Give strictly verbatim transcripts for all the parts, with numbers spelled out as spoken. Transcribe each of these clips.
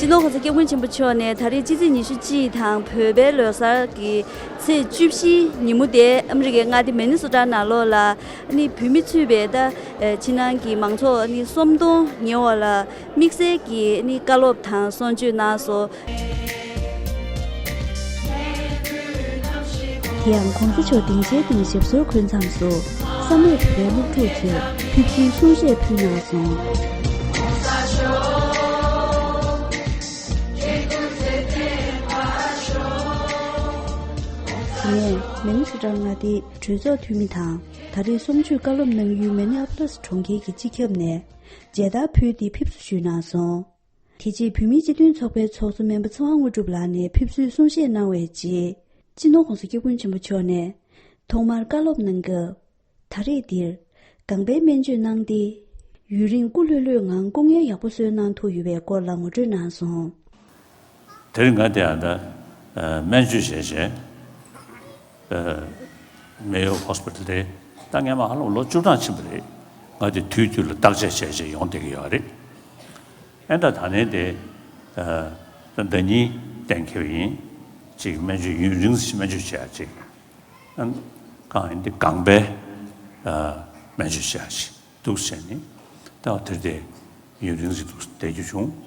སྤྱི་ནོར་༸གོང་ས་༸སྐྱབས་མགོན་ཆེན་པོ་མཆོག་ནས་ད་རེས་ཕྱི་ཚེས་ཉི་ཤུ་གཅིག་དང་བོད་པའི་ལོ་གསར་གྱི་ཚེས་བཅུ་བཞིའི་ཉིན་མོ་དེ་ཨ་མི་རི་ཀའི་མངའ་སྡེ་མི་ནི་སོ་ཊ་ནང་ལོགས་ལ་ཨ་ནི་བོད་མི་ཚུད་པའི་ད་ཕྱི་ནང་གི་མང་ཚོགས་ཨ་ནི་སུམ་སྟོང་ཉེ་བ་ལ་དམིགས་བསལ་གྱི་ཨ་ནི་བཀའ་སློབ་དང་གསུང་ཆོས་གནང་སོང་། དེ་ཡང་༸གོང་ས་མཆོག་སྡིངས་ཆའི་སྟེང་ཞབས་སོར་འཁོད་མཚམས་སུ་བསམ་མེད་བོད་པའི་སློབ་ཕྲུག་ཚོས་ཕེབས་བསུའི་གསུང་བཤད་ཕུལ་གནང་སོང་། དེ་ནས་མི་ནི་སོ་ཊ་མངའ་སྡེའི་གྲོས་ཚོགས་འཐུས་མི་དང་ད་རེས་གསུང་ཆོས་བཀའ་སློབ་གནང་ཡུལ་མི་ནི་ཨ་པོ་ལི་སི་གྲོང་ཁྱེར་གྱི་སྤྱི་ཁྱབ་ནས་མཇལ་དར་ཕུལ་ཏེ་ཕེབས་བསུ་ཞུས་གནང་སོང་། དེ་རྗེས་བོད་མིའི་སྤྱི་མཐུན་ཚོགས་པའི་ཚོགས་གཙོ་སྨན་པ་ཚེ་དབང་དངོས་གྲུབ་ལགས་ནས་ཕེབས་བསུའི་གསུང་བཤད་གནང་བའི་རྗེས། སྤྱི་ནོར་༸གོང་ས་༸སྐྱབས་མགོན་ཆེན་པོ་མཆོག་ནས་ཐོག་མར་བཀའ་སློབ་གནང་སྐབས། ད་རེས་འདིར་ཁང་པའི་སྨན་བཅོས་གནང་སྟེ། ཡུན་རིང་སྐུ་ལྷོད་ལྷོད་ངང་སྐུ་ངལ་ཡག་པོ་གསོས་གནང་ཐུབ་ཡོད་པའི་སྐོར་ལ་ངོ་སྤྲོད་གནང་སོང་། དེ་རིང་ང་དེ་ཡང་ད་སྨན་བཅོས་བྱས་བྱས། མེ་ཡོ་ཧོ་སི་པི་ཊལ་དེ་ད་སྔས་མ་ཧ་ལམ་ལོ་བཅུ་གྲངས་ཕྱིན་པ་རེད། ང་དེ་དུས་དུས་ལ་བརྟག་དཔྱད་བྱས་བྱས་ཡོང་བསྡད་ཀྱི་ཡོད་རེད། ཨེ་ད་ད་ནས་དེ་ད་ཟླ་ཉིན་གཏན་འཁེལ་ཡིན། ཅིག་སྨན་བཅོས་ཡུན་རིང་སྨན་བཅོས་བྱས་ཅིག་ཨ་གང་ཡིན་དེ་ལྒང་པའི་སྨན་བཅོས་བྱས་ཅིག་འདུག་བྱས་ནས་ད་དེར་དེ་ཡུན་རིང་ཞིག་འདུག་བསྡད་རྒྱུ་བྱུང་།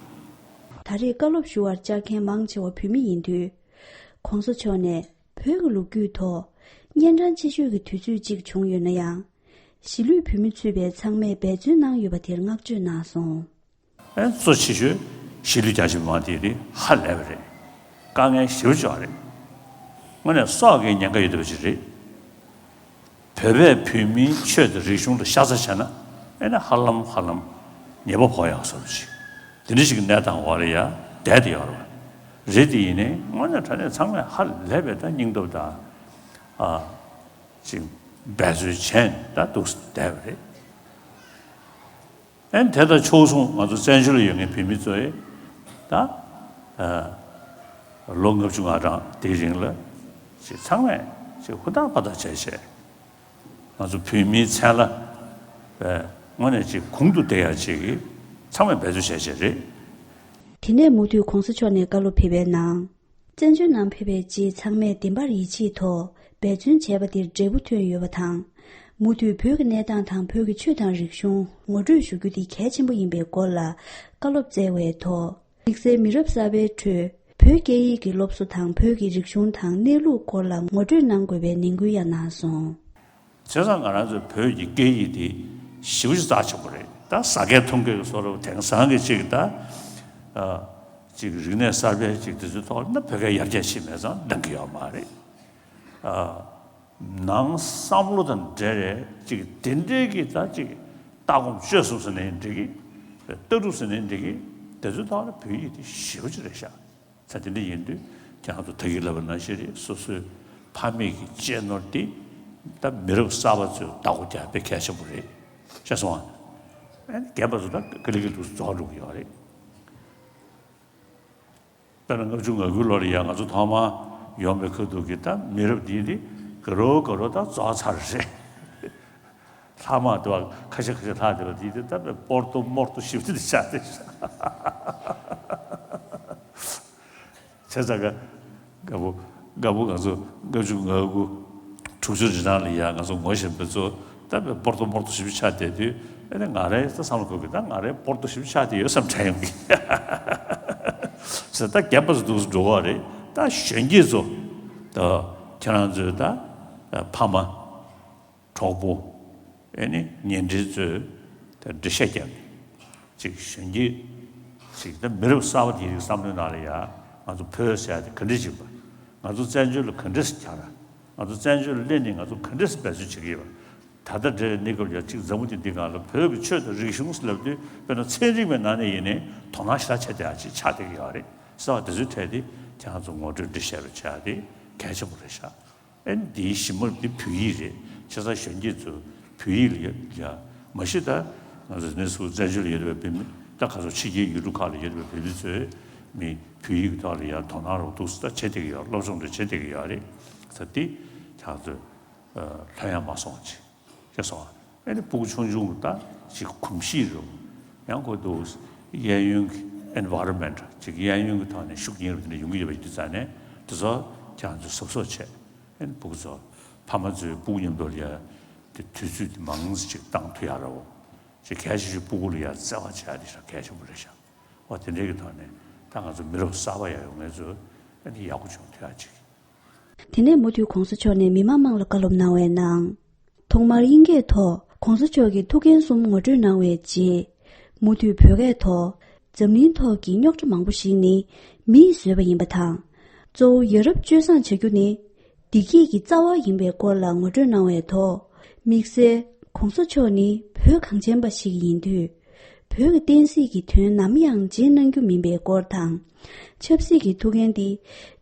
ད་རེས་བཀའ་སློབ་ཞུ་བར་བཅར་མཁན་མང་ཆེ་བ་བོད་མི་ཡིན་དུས། ༸གོང་ས་མཆོག་ནས་བོད་ཀྱི་ལོ་རྒྱུས་ཐོག་གཉན་འཕྲང་ཆེ་ཤོས་ཀྱི་དུས་ཚོད་ཅིག་བྱུང་ཡོད་ན་ཡང་། གཞིས་ལུས་བོད་མི་ཚུད་པའི་ཚང་མས་འབད་བརྩོན་གནང་ཡོད་པ་དེར་བསྔགས་བརྗོད་གནང་སོང་། ཨེ་གཙོ་ཆེ་ཤོས་གཞིས་ལུས་རྒྱ་ཆེ་མི་མང་དེ་རེད། ཧ་ལས་པ་རེད། དཀའ་ངལ་ཞེ་པོ་ཅིག་ཡོད་རེད། དངོས་གནས་སྲོག་གི་ཉེན་ཁ་ཡོད་བསྡད་པ་ཅིག་རེད། བོད་པས་བོད་མིའི་ཆོས་དང་རིག་གཞུང་ལ་ཤ་ཚ་བྱས་ན་ཨེ་ནས་ཧ་ལམ་ཧ་ལམ་ཉེས་པ་ཕོག་ཡག་བཟོ་འདྲ་ཅིག་དེ་འདྲ་ཞིག་གི་གནས་སྟངས་འོག་ལ་ཡ་བསྡད་དེ་ཡོད་རེད། རེད་དེ་ཡིན་ནའི་དངོས་གནས་དྲང་གནས་ཚང་མས་ཧ་ལས་པའི་ད་སྙིང་སྟོབས་དང་ཨ་ཅིག་འབད་རྩོལ་བྱས་ནས་ད་འདུག་བསྡད་པ་རེད། ཨེ་དེ་ལྟར་ཕྱོགས་མཚུངས་ང་ཚོ་བཙན་བྱོལ་ལ་ཡོད་མཁན་བོད་མི་ཚོས་ད་ཨ་ལོ་ལྔ་བཅུ་ང་གྲངས་དེའི་རིང་ལ་ཅིག་ཚང་མས་ཅིག་ཧུར་ཐག་ཕར་ཐག་བྱས་བྱས་ང་ཚོ་བོད་མིའི་མཚན་ལ་ཨ་དངོས་གནས་ཅིག་གོང་དུ་བསྡད་ཡག་ཅིག་གི་ཚང་མས་འབད་རྩོལ་བྱས་བྱས་རེད། དེ་ནས་མུ་མཐུད་༸གོང་ས་མཆོག་ནས་བཀའ་སློབ་ཕེབས་པའི་ནང་། བཙན་བྱོལ་ནང་ཕེབས་པའི་རྗེས་ཚང་མས་བདེན་པར་ཡིད་ཆེས་ཐོག་འབད་བརྩོན་བྱས་པ་དེར་འབྲས་བུ་ཐོན་ཡོད་པ་དང་། མུ་མཐུད་བོད་ཀྱི་གནས་སྟངས་དང་བོད་ཀྱི་ཆོས་དང་རིག་གཞུང་ངོ་སྤྲོད་ཞུ་རྒྱུ་དེ་གལ་ཆེན་པོ་ཡིན་པའི་སྐོར་ལ་བཀའ་སློབ་སྩལ་བའི་ཐོག་དམིགས་བསལ་མི་རབས་གསར་པའི་ཁྲོད་བོད་སྐད་ཡིག་གི་སློབ་གསོ་དང་བོད་ཀྱི་རིག་གཞུང་དང་གནས་ལུགས་སྐོར་ལ་ངོ་སྤྲོད་གནང་དགོས་པའི་ནན་སྐུལ་ཡང་གནང་སོང་། བྱས་ཙང་ང་རང་ཚོའི་བོད་ཀྱི་སྐད་ཡིག་འདི་ཞེ་པོ་ཅིག་རྩ་ཆེན་པོ་རེད། ད་ཟ་མཁན་འཐུང་མཁན་གྱི་བཟོ་འདྲ་དེང་སང་གི་ཅིག་ད་ཨ་ཅིག་རིག་གནས་གསར་པའི་ཅིག་དེ་ཚོའི་ཐོག་ལ་ན་བོད་སྐད་ཡར་རྒྱས་ཕྱིན་མེད་ཙང་འདང་གི་ཡོད་མ་རེད། ཨ་ནང་བསམ་བློ་དང་འབྲེལ་བའི་ཅིག་དེ་འདྲའི་གི་ད་ཅིག་ལྟ་སྒོམ་སྤྱོད་གསུམ་ཟེར་ནའི་འགྲིག་གི། ལྟ་གྲུབ་ཟེར་ནའི་འགྲིག་གི། དེ་ཚོའི་ཐོག་ལ་བོད་ཡིག་དེ་ཞེ་པོ་ཅིག་རེད་ཤག་ཚ་དེ་འདྲ་ཡིན་དུས་ཁྱེད་རང་ཚོ་ད་གིན་ལབ་པ་ནང་བཞིན་རེད། སོ་སོའི་ཕ་མེས་ཀྱི་གཅེས་ནོར་དེ་ད་མི་རབས་གསར་པ་ཚོས་བདག་པོ་རྒྱག་དཔེ་གལ་ཆེན་པོ་རེད། ཤེས་སོང་ཨ། ཨ་ནི་རྒན་པ་ཚོ་ད་ག་ལེ་ག་ལེ་འདུག་རྫོགས་འགྲོ་གི་ཡོད་རེད། དཔེར་ན་ལྔ་བཅུ་ང་དགུ་ལོ་ལ་ཡ་ང་ཚོ་ཐོག་མར་ཡོང་པའི་ཁ་ཐུག་གི་ད་མི་རབས་འདི་འདི་ག་རོ་ག་རོ་ད་རྫོགས་ཚར་རེད། ལྷག་མ་དུ་བ་ཁ་ཤས་ཁ་ཤས་ལྷག་བསྡད་པ་དེ་དེ་ལྟ་བུའི་སྤོར་ཏོ་མོར་ཏོ་ཞིབ་ཏུ་ཆགས་ཏེ་བྱས་ཙང་ཀ་དགའ་པོ་དགའ་པོ་ང་ཚོ་ལྔ་བཅུ་ང་དགུ་དྲུག་ཅུ་རེ་གྲངས་ལ་ཡ་ང་ཚོ་ངོ་ཤེས་པ་ཚོ་ལྟ་བུའི་སྤོར་ཏོ་མོར་ཏོ་ཞིབ་ཆགས་བསྡད་དུས་ཨེ་ནི་ང་རའི་ད་བསམ་བློ་འཁོར་གི་ད་ང་རའི་སྤོར་ཏོ་ཞིབ་ཆགས་བསྡད་ཡོད་བསམ་དྲན་ཡོང་གི་ཟེར། ད་རྒན་པ་ཚོ་འདུག་སེ་འགྲོ་བ་རེད། ད་གཞོན་སྐྱེས་ཚོ་ད་ཁྱེད་རང་ཚོའི་ད་ཕ་མ། གྲོགས་པོ། ཨེ་ནི་ཉེ་འབྲེལ་ཚོས་ད་འགྲེལ་བཤད་བརྒྱབ་ནས་ཅིག་གཞོན་སྐྱེས་ཅིག་ད་མི་རབས་གསར་པ་དེའི་བསམ་བློའི་ནང་ལ་ཡ་ང་ཚོ་བོད་ཟེར་ཡ་དེ་ག་འདྲས་ཅིག་ཡིན་པ། ང་ཚོ་བཙན་བྱོལ་ལ་ག་འདྲས་སེ་གྱར། ང་ཚོ་བཙན་བྱོལ་ལ་སླེབས་ནས་ང་ཚོ་ག་འདྲས་སེ་འབད་རྩོལ་བྱེད་ཀྱི་ཡོད་པ། ད་ལྟ་འདྲའི་གནས་སྐབས་ལ་ཅིག་འཛམ་བུ་གླིང་འདི་སྒང་ལ་བོད་ཀྱི་ཆོས་དང་རིག་གཞུང་ཟེར་ལབ་དུས་དཔེར་ན་ཚན་རིག་པའི་ནང་ནས་ཡིན་ནའི་དོ་སྣང་ཞེ་དྲག་བྱེད་བསྡད་ཡ་ཅིག་ཆགས་བསྡད་ཀྱི་ཡོད་རེད་ཟེར་བ་དེ་ཚོའི་གྲས་དེ་ཁྱེད་རང་ཚོ་ངོ་སྤྲོད་འདྲི་བཤད་རུ་བྱ་ཡ་དེ་གལ་ཆེན་པོ་རེད་ཤག་ཨེ་འདིའི་གཞི་མ་འདི་བོད་ཡིག་རེད། བྱས་ཙང་གཞོན་སྐྱེས་ཚོ་བོད་ཡིག་ལ་ཡ་ཡ་མ་གཞི་ད་ང་ཚོ་ནས་སུ་བཙན་བྱོལ་ལ་ཡོད་པའི་བོད་མི་ད་ག་ཚོད་ཕྱི་རྒྱལ་ཡུལ་གྲུ་ཁག་ལ་ཡོད་པའི་བོད་མི་ཚོས་མི་བོད་ཡིག་གི་ཐོག་ལ་ཡ་དོ་སྣང་རོགས་འདུག་སེ་ད་བྱེད་བསྡད་ཀྱི་ཡོད། སློབ་སྦྱོང་རེ་བྱེད་བསྡད་ཀྱི་ཡོད་རེད། ད་འདི་ཁྱེད་ཚོས་ལྷོད་ཡངས་མ་སོང་བ་ཅིག་ཅེས་སོ། ཨེ་ནི་སྤུ་གུ་ཆུང་ཆུང་ལ་ད་ཅིག་གོམས་གཤིས་རུ་ཡང་ཁོ་འདུག་གཡས་གཡོན་གྱི་ environment ཅིག་གཡས་གཡོན་གྱི་ཐོག་ནས་ཤུགས་རྐྱེན་རབ་དེ་འདྲ་ཡོང་གི་ཡོད་པ་ཡིན་དུས་ཙང་ནས་དེ་ཚོ་ཁྱེད་རང་ཚོས་གཟབ་གཟབ་བྱས། ཨེ་ནི་ཕྲུ་གུ་ཚོ་ཕ་མ་ཚོས་ཕྲུ་གུ་མཉམ་དུ་ལ་ཡ་དེ་དུས་ཚོད་དེ་མང་ཙམ་ཅིག་བཏང་ཐུབ་ཡག་རེད་བོ། ཅིག་གལ་ཆེ་ཤོས་ཕྲུ་གུ་ལ་ཡ་བརྩེ་བ་བྱེད་ཡག་དེ་ཞེ་དྲག་གལ་ཆེན་པོ་རེད་ཤག་འོ་དེ་འདྲའི་གི་ཐོག་ནས་ད་ང་ཚོ་མི་རབས་གསར་པ་ཡར་ཡོང་མཁན་ཚོ་ཨེ་ནི་ཡག་པོ་བྱུང་ཐུབ་ཡག་ཅིག་དེ་ནས་མུ་མཐུད་གོང་ས་མཆོག་ནས་མི་མང་དམངས་ལ་བཀའ་སློབ་གནང་བའི་ནང་། ཐོག་མར་དབྱིན་སྐད་ཐོག་གོང་ས་མཆོག་གི་ཐུགས་འགན་གསུམ་ངོ་སྤྲོད་གནང་བའི་རྗེས། མུ་མཐུད་བོད་སྐད་ཐོག་འཛམ་གླིང་ཐོག་གི་རྙོག་དྲ་མང་པོ་ཞིག་ནི་མིས་བཟོས་པ་ཡིན་པ་དང་། གཙོ་བོ་ཡ་རབས་སྤྱོད་བཟང་བྱ་རྒྱུ་ནི་བདེ་སྐྱིད་ཀྱི་རྩ་བ་ཡིན་པའི་སྐོར་ལ་ངོ་སྤྲོད་གནང་བའི་ཐོག་དམིགས་བསལ་གོང་ས་མཆོག་ནི་བོད་གངས་ཅན་པ་ཞིག་ཡིན་དུས། བོད་ཀྱི་བསྟན་སྲིད་ཀྱི་དོན་ནམ་ཡང་བརྗེད་གནང་རྒྱུ་མིན་པའི་སྐོར་དང་། ཆབ་སྲིད་ཀྱི་ཐུགས་འགན་འདི་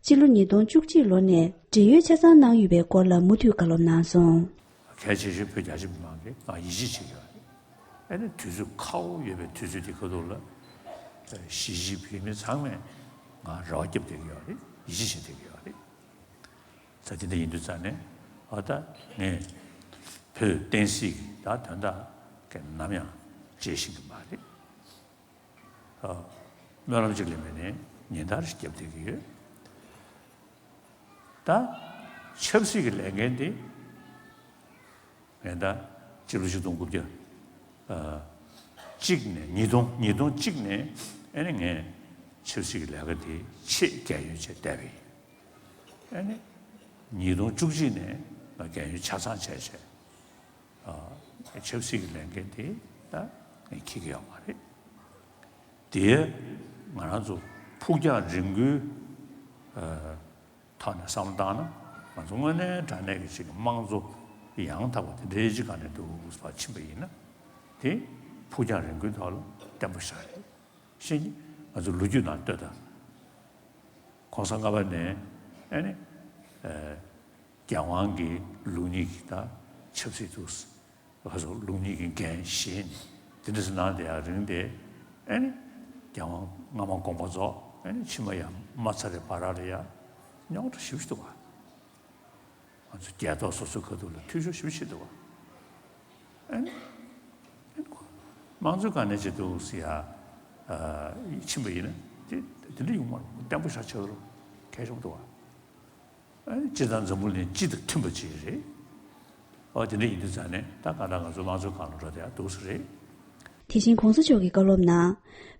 སྤྱི་ལོ་ཉིས་སྟོང་བཅུ་གཅིག་ལོ་ནས་བགྲེས་ཡོལ་ཆ་ཚང་གནང་ཡོད་པའི་སྐོར་ལ་མུ་མཐུད་བཀའ་སློབ་གནང་སོང་། གལ་ཆེ་ཤོས་བོད་རྒྱ་ཆེ་མི་མང་གིས་ང་ཡིད་ཆེས་བྱེད་ཀྱི་ཡོད་རེད། ཨ་ནི་དུས་ཚོད་ཁག་པོ་ཡོད་པའི་དུས་ཚོད་དེ་ཁ་ཐུག་ལ་གཞིས་བྱེས་བོད་མི་ཚང་མས་ང་རེ་བ་བརྒྱབ་བསྡད་ཀྱི་ཡོད་རེད། ཡིད་ཆེས་བྱེད་བསྡད་ཀྱི་ཡོད་རེད། ད་དེ་འདྲ་ཡིན་དུས་ཙང་ནས་ཨ་ད་ངས་བོད་བསྟན་སྲིད་ཀྱི་ད་དོན་དག་གི་ནམ་ཡང་བརྗེད་ཤེས་ཀྱི་མ་རེད། ཨ་སྨོན་ལམ་གཅིག་ལས་མེད་ནས་ཉིན་ལྟར་བརྒྱབ་བསྡད་ཀྱི་ཡོད། ད་ཆབ་སྲིད་ཀྱི་ལས་འགན་དེ་ངས་ད་སྤྱི་ལོ་ཆིག་སྟོང་དགུ་བརྒྱ་ཨ་གཅིག་ནས་ཉིས་སྟོང་ཉིས་སྟོང་གཅིག་ནས་ཨ་ནི་ངས་ཆབ་སྲིད་ཀྱི་ལས་ཀ་དེ་ཆེས་རྒན་ཡོལ་བྱས་བསྡད་པ་ཡིན། ཨ་ནི་ཉིས་སྟོང་བཅུ་གཅིག་ནས་ང་རྒན་ཡོལ་ཆ་ཚང་བྱས་བྱས། ཨ་ཆབ་སྲིད་ཀྱི་ལས་འགན་དེ་ད་ངས་འཁྱེར་གྱི་ཡོད་མ་རེད། དེ་ང་རང་ཚོ་ཕུགས་རྒྱང་རིང་པོའི་ཨ་ཐོག་ནས་བསམ་བློ་བཏང་ན་ང་ཚོ་དངོས་གནས་དྲང་གནས་ཀྱི་ཅིག་དམངས་གཙོ་ཡང་དག་པ་དེ་འདྲའི་ཅིག་སྒང་ནས་འདུག་པ་ཕྱིན་པ་ཡིན་ན་དེ་ཕུགས་རྒྱང་རིང་པོའི་ཐོག་ལ་བརྟན་པོ་ཞིག་རེད། བཤད་ནི་ང་ཚོ་ལོ་རྒྱུས་ནང་ལྟོས་དང་། གོང་ས་ལྔ་པ་ནས་ཨ་ནི་ཨ་རྒྱལ་དབང་གི་ལུགས་གཉིས་ཀྱི་ད་ཆབ་སྲིད་དུ་ང་ཚོ་ལུགས་གཉིས་ཀྱི་འགན་བཞེས་ནས་དེ་འདྲ་ཟེར་གནང་བསྡད་ཡག་རིང་དེ་ཨ་ནི་རྒྱལ་དབང་སྔ་མ་དགོངས་པ་རྫོགས་ཨ་ནི་ཕྱི་མ་ཡང་མ་ཚར་བའི་བར་ལ་ཡང་རྙོག་དྲ་ཞེ་པོ་ཅིག་འདུག་ག་ང་ཚོ་རྒྱལ་ཐོག་སོ་སོའི་ཁ་ཐུག་ལ་འཐུས་ཤོར་ཞེ་པོ་ཅིག་འདུག་ག་ཨ་ནི་ཨ་ནི་དམངས་གཙོའི་སྒང་ནས་བྱེད་འདུག་ཟེར་ཡ་ཨ་ཕྱིན་པ་ཡིན་ན་དེ་དེ་འདྲ་ཡོང་མ་རེད། བརྟན་པོ་ཞིག་ཆགས་རུང་གལ་ཆེན་པོ་འདུག་ག་ཨ་ནི་སྤྱིར་བཏང་འཛམ་བུ་གླིང་སྤྱི་དང་མཐུན་པ་ཅིག་རེད། ཨོ་དེ་འདྲ་ཡིན་དུས་ཙང་ནས་ད་གང་ལྟར་ང་ཚོ་དམངས་གཙོའི་སྒང་ལ་འགྲོ་བསྡད་ཡག་འདུག་ས་རེད། དེ་བཞིན་གོང་ས་མཆོག་གི་བཀའ་སློབ་ནང་།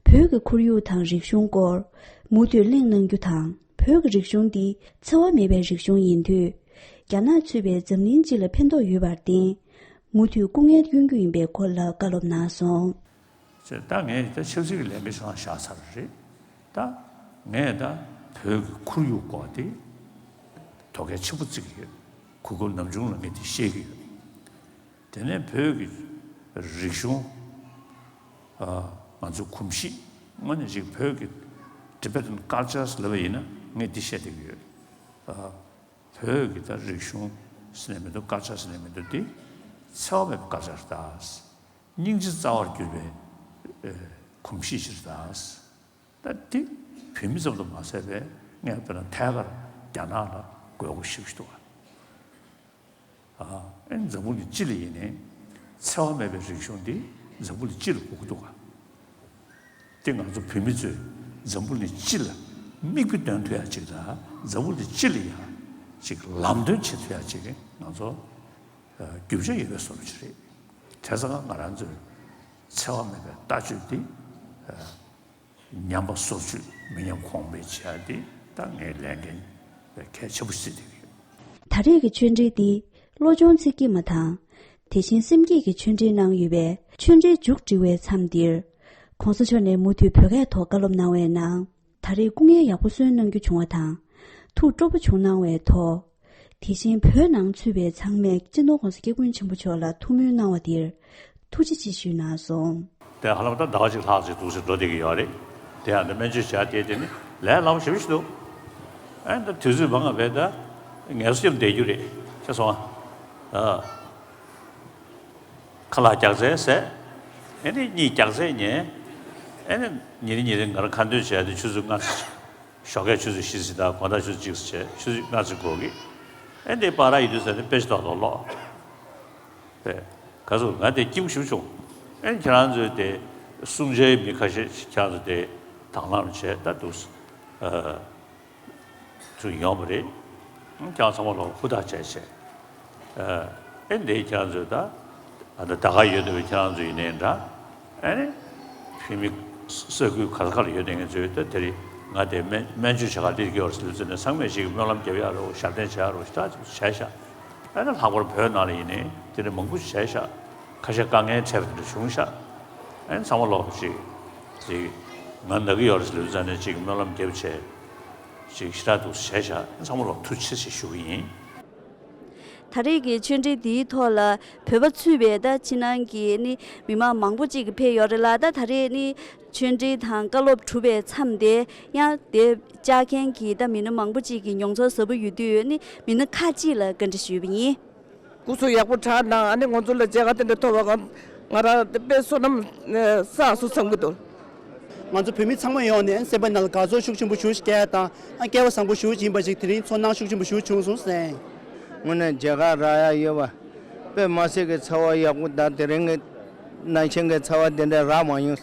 བོད་ཀྱི་ཁོར་ཡུག་དང་རིག་གཞུང་སྐོར་མུ་མཐུད་གླེང་གནང་རྒྱུ་དང་། བོད་ཀྱི་རིག་གཞུང་འདི་འཚེ་བ་མེད་པའི་རིག་གཞུང་ཡིན་དུས། རྒྱ་ནག་ཚུད་པའི་འཛམ་གླིང་སྤྱི་ལ་ཕན་ཐོགས་ཡོད་པར་བརྟེན། མུ་མཐུད་སྐུ་ངལ་གཡོལ་རྒྱུ་ཡིན་པའི་སྐོར་ལ་བཀའ་སློབ་གནང་སོང་། ཅེས་ད་ངས་ད་ཆབ་སྲིད་ཀྱི་ལས་འགན་ཞིག་བཞག་ཚར་བ་རེད། ད་ངས་ད་བོད་ཀྱི་ཁོར་ཡུག་སྐོར་དེ་དོ་གལ་ཆེན་པོ་བརྩི་གི་ཡོད། གོ་སྐབས་ནམ་བྱུང་ལ་ངས་དེ་ཤེས་ཀྱི་ཡོད། དེ་ནས་བོད་ཀྱི་རིག་གཞུང་ཨ་ང་ཚོའི་གོམས་གཤིས་དངོས་གནས་ཅིག་བོད་ཀྱི་Tibetan cultures་ལབ་པ་ཡིན་ན་ངས་དེ་བཤད་བསྡད་ཀྱི་ཡོད། ཨ་བོད་ཀྱི་ད་རིག་གཞུང་ཟེར་ནས་མི་འདུག culture་ཟེར་ནས་མི་འདུག་དེ་འཚེ་བ་མེད་པའི་culture་རེད་ད། སྙིང་རྗེ་རྩ་བར་གྱུར་པའི་ཨེ་གོམས་གཤིས་ཤིག་རེད་ད། ད་དེ་བོད་མི་ཙམ་དུ་མ་ཟད་པའི་ངས་དཔེར་ན་ཐད་ཀར་རྒྱ་ནག་ལ་དགོས་མཁོ་ཞེ་པོ་ཞིག་འདུག་ག་ཨ་ཨེ་འཛམ་བུ་གླིང་སྤྱི་ལ་ཡིན་ནའི་འཚེ་བ་མེད་པའི་རིག་གཞུང་འདི་འཛམ་བུ་གླིང་སྤྱི་ལ་དགོས་ཀྱི་འདུག་ག་དེ་ང་ཚོ་བོད་མི་ཚོས་འཛམ་བུ་གླིང་སྤྱི་ལ་མིག་དཔེ་སྟོན་ཐུབ་ཡག་ཅིག་དང་འཛམ་བུ་གླིང་སྤྱི་ལ་ཡང་ཅིག་ལམ་སྟོན་བྱེད་ཐུབ་ཡག་ཅིག་ང་ཚོ་ཨ་རྒྱུ་ཆ་ཡོད་པའི་བཟོ་འདྲ་ཅིག་རེད། བྱས་ཙང་ང་རང་ཚོས་འཚེ་བ་མེད་པའི་ལྟ་སྤྱོད་འདི་ཨ་ཉམས་པ་སོར་ཆུད་མི་ཉམས་གོང་འཕེལ་བྱེད་ཡག་འདི་ད་ངའི་ལས་འགན་གལ་ཆེན་པོ་བརྩིས་བསྡད་ཀྱི་ཡོད། ད་རེས་ཀྱི་ཆོས་འབྲེལ་འདི་བློ་སྦྱོང་ཚིག་བརྒྱད་མ་དང་། དེ་བཞིན་སེམས་བསྐྱེད་ཀྱི་ཆོས་འབྲེལ་གནང་ཡོད་པས་ཆོས་འབྲེལ་མཇུག་སྒྲིལ་བའི་མཚམས་འདིར། གོང་ས་མཆོག་ནས་མུ་མཐུད་བོད་སྐད་ཐོག་བཀའ་སློབ་གནང་བའི་ནང་། ད་རེས་སྐུ་ངལ་ཡག་པོ་གསོ་གནང་རྒྱུ་བྱུང་བ་དང་། ཐུགས་སྤྲོ་པོ་བྱུང་གནང་བའི་ཐོག་དེ་བཞིན་བོད་ནང་ཚུད་པའི་ཚང་མས་སྤྱི་ནོར་༸གོང་ས་༸སྐྱབས་མགོན་ཆེན་པོ་མཆོག་ལ་ཐུགས་སྨོན་གནང་བ་དེར་ཐུགས་རྗེ་ཆེ་ཞུས་གནང་སོང་། དེ་ཧ་ལམ་ད་ཟླ་བ་གཅིག་ལྷག་ཅིག་འདུག་སེ་འགྲོ་བསྡད་ཀྱི་ཡོད་རེད། དེ་ཡང་ད་སྨན་བཅོས་བྱ་དེ་དེ་ནི་ལས་སླ་པོ་ཞེ་པོ་ཞིག་འདུག་ཨ་ནི་ད་དུས་ཚོད་མང་བ་བས་ད་ངལ་གསོ་བརྒྱབ་བསྡད་རྒྱུ་རེད་ཤེས་སོང་ཨ། ཁ་ལག་རྒྱགས་ཚད་ཟས། ཨེ་ནི་གཉིད་རྒྱགས་ཚད་ཉལ། ཨེ་ནི་ཉིན་རེ་ཉིན་རེ་ང་རང་ཁ་འདོན་བྱས་ཏེ་ཆུ་ཚོད་ལྔ་ཙམ། ཞོགས་ཀས་ཆུ་ཚོད་བཞི་ཙམ་དང་དགོང་དག་ཆུ་ཚོད་གཅིག་ཙམ་བྱས་ཆུ་ཚོད་ལྔ་ཙམ་འགོར་གི། ཨེ་འདི་པར་ཡིན་དུས་ཟེར་ནས་དཔེ་ཆ་ཏོག་ཏོག་ཀློག་དཔེ། ག་ཚོད་ང་དེ་སྐྱིད་པོ་ཞེ་པོ་བྱུང་། ཨེ་ཁྱེད་རང་ཚོས་དེ་གསུང་བྱའི་མི་ཁ་ཤས་ཤིག་ཁྱེད་རང་ཚོ་དེ་ དང་བླངས་བྱས་ད་འདུག་ཨ་ཚུར་ཡོང་བ་རེད། ཁྱེད་རང་ཚང་མ་ལོག་ཧུར་ཐག་བྱས་བྱས། ཨ་ཨེ་འདི་ཁྱེད་རང་ཚོས་ད་ཨ་ད་ད་ག་ཡོད་འདུག་པའི་ཁྱེད་རང་ཚོ་ཡིན་ནའི་འདྲ། ཨ་ནི་བོད་མི་ས་ཁུལ་ག་ས་ག་ལ་ཡོད་དེ་ངེད་ཚོས་ད་དེ་རིང་ང་དེ་སྨན་སྨན་བཅོས་བྱ་ག་སླེབས་ཀྱི་ཡོད་རེད་ཟེར་ལུགས་ཚོད་ནས་ཚང་མས་ཅིག་སྨོན་ལམ་རྒྱབ་ཡག་རོགས་ཞབས་བརྟན་བྱེད་ཡག་རོགས་ཞེ་དྲག་ཅིག་བྱས་ཤག་ཨ་ནི་ལྷག་པར་བོད་ནང་ལ་ཡིན་ནའི་དེ་འདྲ་མང་པོ་ཞིག་བྱས་ཤག་ཁ་ཤས་དཀའ་ངལ་འཕྲད་པ་དེ་འདྲ་བྱུང་ཤག་ཨ་ནི་ཚང་མ་ལོག་ཅིག་ཅིག་ང་ན་གི་ཡོད་རེད་ཟེར་ལུགས་ཚོད་ནས་ཅིག་སྨོན་ལམ་རྒྱབ་བྱས་ཅིག་ཞེ་དྲག་འདུག་བྱས་ཤག་ཨ་ནི་ཚང་མ་ལོག་ཐུགས་རྗེ་ཆེ་ཞུ་གི་ཡིན། ད་རེས་ཀྱི་ཆོས་འབྲེལ་འདིའི་ཐོག་ལ་བོད་པ་ཚུད་པའི་ད་ཕྱི་ནང་གི་ནི་མི་མང་མང་པོ་ཅིག་གིས་ཕེབས་ཡོད་རེད་ལ། ད་ད་རེས་ནི་ཆོས་འབྲེལ་དང་བཀའ་སློབ་གྲུབ་པའི་མཚམས་དེ་ཡང་དེ་བཅར་མཁན་གྱི་ད་མི་སྣ་མང་པོ་ཅིག་གིས་མྱོང་ཚོར་ཟབ་པོ་ཡོད་དུས་ནི་མི་སྣ་ཁག་ཅིག་ལ་བཀའ་འདྲི་ཞུས་པ་ཡིན། སྐུ་གཟུགས་ཡག་པོ་དྲག་གནང་། ཨ་ནི་ང་ཚོ་ལ་མཇལ་ཁ་དེ་འདྲ་ཐོབ་པ་ང་ང་རང་དཔེ་བསོད་ནམས་བསགས་སོང་བསམ་གྱི་འདུག་ང་ཚོ་བོད་མི་ཚང་མ་ཡོང་ནས་སེམས་པ་ནང་ལ་དགའ་ཚོར་ཤུགས་ཆེན་པོ་ཞེ་པོ་ཞིག་སྐྱེ་ཡ་དང་། ཨ་སྐལ་བ་བཟང་པོ་ཞེ་པོ་ཅིག་ཡིན་པ་ཞིག་དེ་རིང་ཚོར་སྣང་ཤུགས་ཆེན་པོ་ཞེ་པོ་བྱུང་སོང་ཟེར། དངོས་གནས་མཇལ་ཁ་རག་ཡ་ཡོད་པ་དཔེ་མི་སྲིད་ཀྱི་ཚོར་བ་ཡག་པོ་དང་དེ་རིང་གི་ནང་བཞིན་གྱི་ཚོར་བ་དེ་འདྲ་རག་མ་མྱོང་།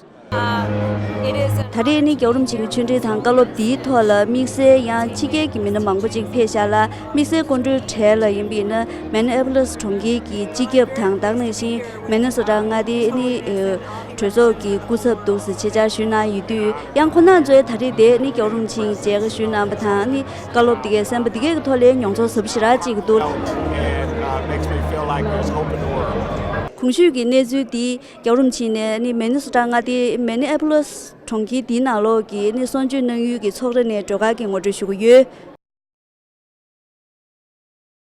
ད་རེས་ནི་རྒྱལ་བ་རིན་པོ་ཆེའི་ཆོས་འབྲེལ་དང་བཀའ་སློབ་འདིའི་ཐོག་ལ་དམིགས་བསལ་ཡང་ཕྱི་རྒྱལ་གྱི་མི་སྣ་མང་པོ་ཅིག་ཕེབས་ཤག་ལ། དམིགས་བསལ་སྐུ་མགྲོན་གྲས་ལ་ཡིན་པ་ཡིན་ན་མེ་ནེ་ཨེ་པོ་ལིས་གྲོང་ཁྱེར་གྱི་སྤྱི་ཁྱབ་དང་ད་ག་ནང་བཞིན་མེ་ནེ་སོ་ཊ་མངའ་སྡེའི་ནི་གྲོས་ཚོགས་ཀྱི་སྐུ་ཚབ་འདུག་སེ་ཆེད་བཅར་ཞུས་གནང་ཡོད་དུས་ཡང་ཁོང་རྣམ་ཚོས་ད་རེས་དེ་ནི་རྒྱལ་བ་རིན་པོ་ཆེའི་མཇལ་ཁ་ཞུས་གནང་བ་དང་ནི་བཀའ་སློབ་དེ་གའི་གསན་པ་དེ་གའི་ཐོག་ལ་མྱོང་ཚོར་ཟབ་པོ་ཞེ་དྲག་ཅིག་འདུག And, uh, makes me feel like there's hope in the world. གོང་ཞུས་ཀྱི་གནས་ཚུལ་འདི་རྒྱལ་བ་རིན་པོ་ཆེ་ནས་ནི་མེ་ནེ་སོ་ཊ་མངའ་སྡེའི་མེ་ནེ་ཨེ་པོ་ལིས་གྲོང་ཁྱེར་འདིའི་ནང་ལོགས་ཀྱི་ནི་གསོ་བཅོས་གནང་ཡུལ་གྱི་ཚོགས་ར་ནས་སྒྲོལ་དཀར་གྱིས་ངོ་སྤྲོད་ཞུ་གི་ཡོད།